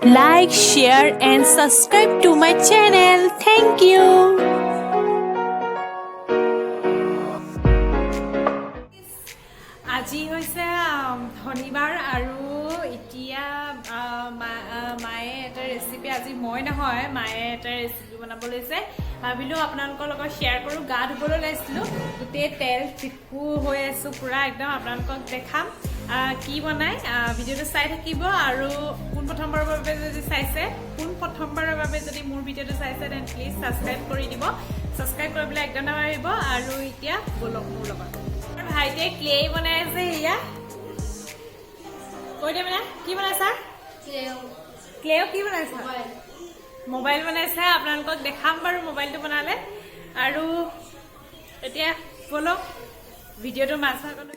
Like, share and subscribe to my channel. Thank you. আজি হৈছে শনিবাৰ আৰু এতিয়া মায়ে এটা ৰেচিপি, আজি মই নহয়, মায়ে এটা ৰেচিপি বনাব লৈছে। ভাবিলোঁ আপোনালোকৰ লগত শ্বেয়াৰ কৰোঁ। গা ধুবলৈ ওলাইছিলোঁ, গোটেই তেল চিপকু হৈ আছোঁ পূৰা একদম। আপোনালোকক দেখাম কি বনাই, ভিডিঅ'টো চাই থাকিব। আৰু পোনপ্ৰথমবাৰৰ বাবে যদি চাইছে, পোনপ্ৰথমবাৰৰ বাবে যদি মোৰ ভিডিঅ'টো চাইছে, then please subscribe কৰি দিব। ছাবস্ক্ৰাইব কৰিবলৈ একদম নাপাহৰিব। আৰু এতিয়া ব'লক মোৰ লগত। আৰু ভাইটিয়ে ক্লে বনাই আছে। এয়া কৈ দে, মানে কি বনাইছা? ক্লেও কি বনাইছা? মোবাইল বনাইছা। আপোনালোকক দেখাম বাৰু মোবাইলটো বনালে। আৰু এতিয়া ব'লক ভিডিঅ'টো মাছ ভাগলৈ।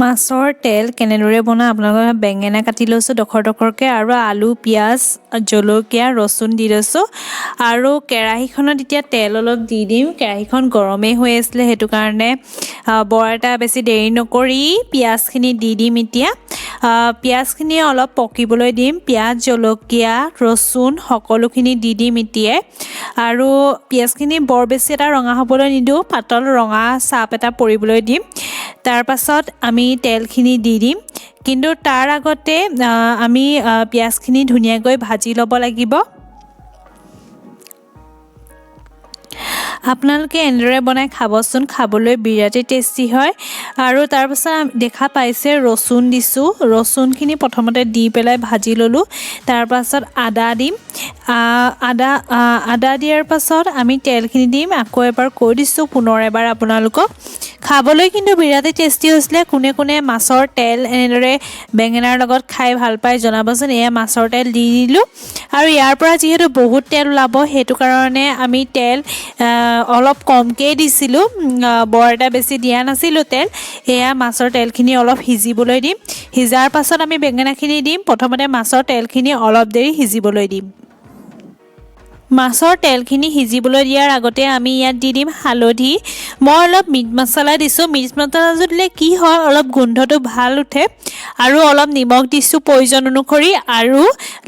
মাছৰ তেল কেনেদৰে বনাওঁ আপোনালোকৰ। বেঙেনা কাটি লৈছোঁ ডোখৰ ডোখৰকৈ আৰু আলু, পিঁয়াজ, জলকীয়া, ৰচুন দি লৈছোঁ। আৰু কেৰাহীখনত এতিয়া তেল অলপ দি দিম। কেৰাহীখন গৰমেই হৈ আছিলে, সেইটো কাৰণে বৰ এটা বেছি দেৰি নকৰি পিঁয়াজখিনি দি দিম। এতিয়া পিঁয়াজখিনি অলপ পকিবলৈ দিম। পিঁয়াজ, জলকীয়া, ৰচুন সকলোখিনি দি দিম এতিয়াই। আৰু পিঁয়াজখিনি বৰ বেছি এটা ৰঙা হ'বলৈ নিদিওঁ, পাতল ৰঙা চাপ এটা পৰিবলৈ দিম। তাৰপাছত আমি তেলখিনি দি দিম। কিন্তু তাৰ আগতে আমি পিঁয়াজখিনি ধুনীয়াকৈ ভাজি ল'ব লাগিব। আপোনালোকে এনেদৰে বনাই খাবচোন, খাবলৈ বিৰাটেই টেষ্টি হয়। আৰু তাৰপাছত দেখা পাইছে ৰচুন দিছোঁ। ৰচুনখিনি প্ৰথমতে দি পেলাই ভাজি ল'লোঁ। তাৰপাছত আদা দিম। আদা দিয়াৰ পাছত আমি তেলখিনি দিম। আকৌ এবাৰ কৈ দিছোঁ, পুনৰ এবাৰ আপোনালোকক, খাবলৈ কিন্তু বিৰাটেই টেষ্টি হৈছিলে। কোনে কোনে মাছৰ তেল এনেদৰে বেঙেনাৰ লগত খাই ভাল পায় জনাবচোন। এয়া মাছৰ তেল দি দিলোঁ। আৰু ইয়াৰ পৰা যিহেতু বহুত তেল ওলাব, সেইটো কাৰণে আমি তেল অলপ কমকৈয়ে দিছিলোঁ, বৰ এটা বেছি দিয়া নাছিলোঁ তেল। এয়া মাছৰ তেলখিনি অলপ সিজিবলৈ দিম। সিজাৰ পাছত আমি বেঙেনাখিনি দিম। প্ৰথমতে মাছৰ তেলখিনি অলপ দেৰি সিজিবলৈ দিম। মাছৰ তেলখিনি সিজিবলৈ দিয়াৰ আগতে আমি ইয়াত দি দিম হালধি। মই অলপ মিট মছলা দিছোঁ। মিট মছলাটো দিলে কি হয়, অলপ গোন্ধটো ভাল উঠে। আৰু অলপ নিমখ দিছোঁ প্ৰয়োজন অনুসৰি আৰু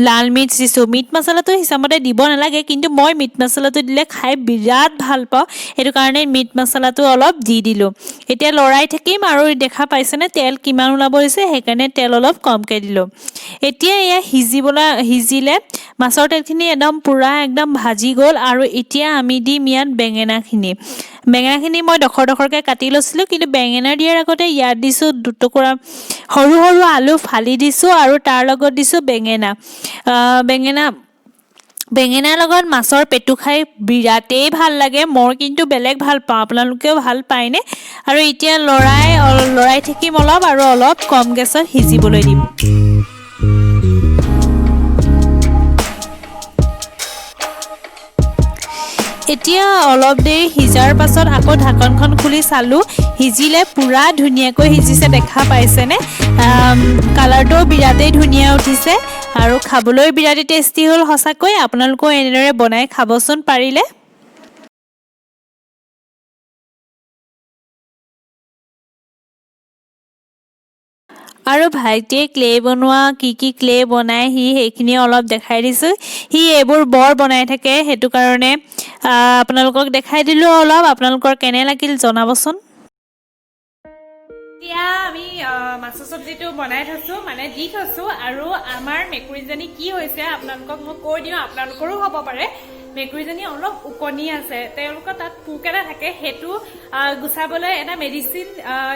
লাল মিৰ্চ দিছোঁ। মিট মছলাটো হিচাপমতে দিব নালাগে, কিন্তু মই মিট মছলাটো দিলে খাই বিৰাট ভাল পাওঁ, সেইটো কাৰণে মিট মছলাটো অলপ দি দিলোঁ। এতিয়া লৰাই থাকিম। আৰু দেখা পাইছেনে তেল কিমান ওলাব হৈছে, সেইকাৰণে তেল অলপ কমকৈ দিলোঁ। এতিয়া এয়া সিজিলে মাছৰ তেলখিনি একদম পূৰা একদম ভাজি গ'ল। আৰু এতিয়া আমি দিম ইয়াত বেঙেনাখিনি। বেঙেনাখিনি মই ডোখৰ ডোখৰকৈ কাটি লৈছিলোঁ, কিন্তু বেঙেনা দিয়াৰ আগতে ইয়াত দিছোঁ দুটুকুৰা সৰু সৰু আলু ফালি দিছোঁ আৰু তাৰ লগত দিছোঁ বেঙেনা। বেঙেনাৰ লগত মাছৰ পেটু খাই বিৰাটেই ভাল লাগে। মই কিন্তু বেলেগ ভাল পাওঁ, আপোনালোকেও ভাল পায়নে? আৰু এতিয়া লৰাই থাকিম অলপ আৰু অলপ কম গেছত সিজিবলৈ দিম। এতিয়া অলপ দেৰি সিজাৰ পাছত আকৌ ঢাকনখন খুলি চালোঁ, সিজিলে, পূৰা ধুনীয়াকৈ সিজিছে, দেখা পাইছেনে? কালাৰটোও বিৰাটেই ধুনীয়া উঠিছে আৰু খাবলৈ বিৰাটেই টেষ্টি হ'ল সঁচাকৈ। আপোনালোকেও এনেদৰে বনাই খাবচোন পাৰিলে। আৰু ভাইটিয়ে ক্লে বনোৱা, কি কি ক্লে বনায় সি, সেইখিনি অলপ দেখাই দিছোঁ। সি এইবোৰ বৰ বনাই থাকে, সেইটো কাৰণে আপোনালোকক দেখাই দিলোঁ অলপ। আপোনালোকৰ কেনে লাগিল জনাবচোন। এতিয়া আমি মাছৰ চব্জিটো বনাই থৈছোঁ, মানে দি থৈছোঁ। আৰু আমাৰ মেকুৰীজনী কি হৈছে আপোনালোকক মই কৈ দিওঁ, আপোনালোকৰো হ'ব পাৰে। মেকুৰীজনী অলপ ওকণি আছে, তেওঁলোকৰ তাত পোক এটা থাকে, সেইটো গুচাবলৈ এটা মেডিচিন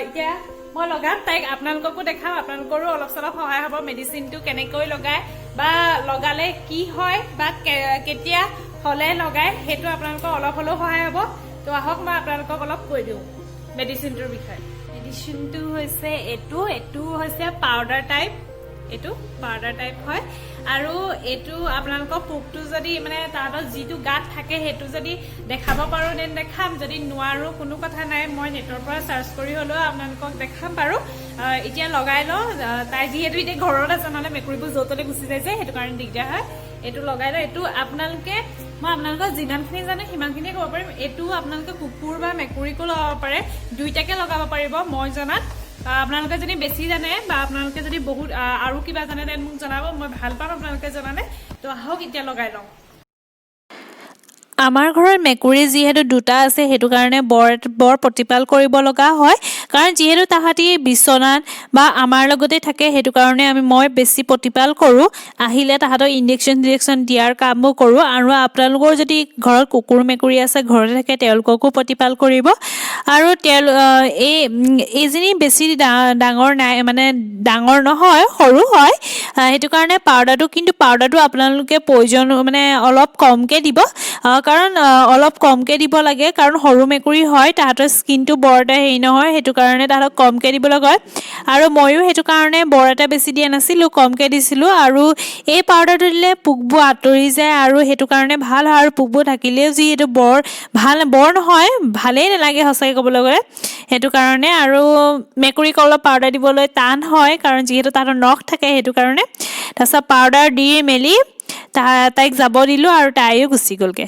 এতিয়া মই লগাম তাইক, আপোনালোককো দেখাম, আপোনালোকৰো অলপ চলপ সহায় হ'ব। মেডিচিনটো কেনেকৈ লগায় বা লগালে কি হয় বা কেতিয়া হ'লে লগায়, সেইটো আপোনালোকৰ অলপ হ'লেও সহায় হ'ব। তো আহক মই আপোনালোকক অলপ কৈ দিওঁ মেডিচিনটোৰ বিষয়ে। মেডিচিনটো হৈছে এইটো, এইটো হৈছে পাউডাৰ টাইপ, এইটো পাউডাৰ টাইপ হয়। আৰু এইটো আপোনালোকৰ পোকটো যদি মানে তাহাঁতৰ যিটো গাত থাকে সেইটো যদি দেখাব পাৰোঁ then দেখাম, যদি নোৱাৰোঁ কোনো কথা নাই, মই নেটৰ পৰা চাৰ্চ কৰি হ'লেও আপোনালোকক দেখাম বাৰু। এতিয়া লগাই লওঁ। তাই যিহেতু এতিয়া ঘৰত আছে, নহ'লে মেকুৰীবোৰ য'ত ত'তে গুচি যায় যে, সেইটো কাৰণে দিগদাৰ হয়। এইটো লগাই লওঁ। এইটো আপোনালোকে, মই আপোনালোকক যিমানখিনি জানো সিমানখিনিয়ে ক'ব পাৰিম। এইটো আপোনালোকে কুকুৰ বা মেকুৰীকো লগাব পাৰে, দুইটাকে লগাব পাৰিব মই জনাত। আপোনালোকে যদি বেছি জানে বা আপোনালোকে যদি বহুত আৰু কিবা জানে, তেন্তে মোক জনাব। মই ভাল পাম আপোনালোকে জনালে। তো আহক, এতিয়া লগাই লওঁ। আমাৰ ঘৰত মেকুৰী যিহেতু দুটা আছে, সেইটো কাৰণে বৰ বৰ প্ৰতিপাল কৰিব লগা হয়। কাৰণ যিহেতু তাহাঁতি বিচনাত বা আমাৰ লগতে থাকে, সেইটো কাৰণে মই বেছি প্ৰতিপাল কৰোঁ। আহিলে তাহাঁতক ইনজেকশ্যন চিনজেকশ্যন দিয়াৰ কামো কৰোঁ। আৰু আপোনালোকৰ যদি ঘৰত কুকুৰ মেকুৰী আছে, ঘৰতে থাকে, তেওঁলোককো প্ৰতিপাল কৰিব। আৰু এইজনী বেছি ডাঙৰ নাই, মানে ডাঙৰ নহয়, সৰু হয়। সেইটো কাৰণে পাউডাৰটো, কিন্তু পাউডাৰটো আপোনালোকে প্ৰয়োজন মানে অলপ কমকৈ দিব, কাৰণ অলপ কমকৈ দিব লাগে, কাৰণ সৰু মেকুৰী হয়, তাহাঁতৰ স্কিনটো বৰ এটা হেৰি নহয়। সেইটো কাৰণে তাহাঁতক কমকৈ দিবলৈ কয়। আৰু ময়ো সেইটো কাৰণে বৰ এটা বেছি দিয়া নাছিলোঁ, কমকৈ দিছিলোঁ। আৰু এই পাউডাৰটো দিলে পোকবোৰ আঁতৰি যায় আৰু সেইটো কাৰণে ভাল হয়। আৰু পোকবোৰ থাকিলেও যিহেতু বৰ ভাল বৰ নহয়, ভালেই নালাগে সঁচাকৈ ক'বলৈ গ'লে। সেইটো কাৰণে আৰু মেকুৰীক অলপ পাউডাৰ দিবলৈ টান হয়, কাৰণ যিহেতু তাহাঁতৰ নখ থাকে, সেইটো কাৰণে। তাৰপিছত পাউডাৰ দি মেলি তাইক যাব দিলোঁ আৰু তাইও গুচি গ'লগৈ।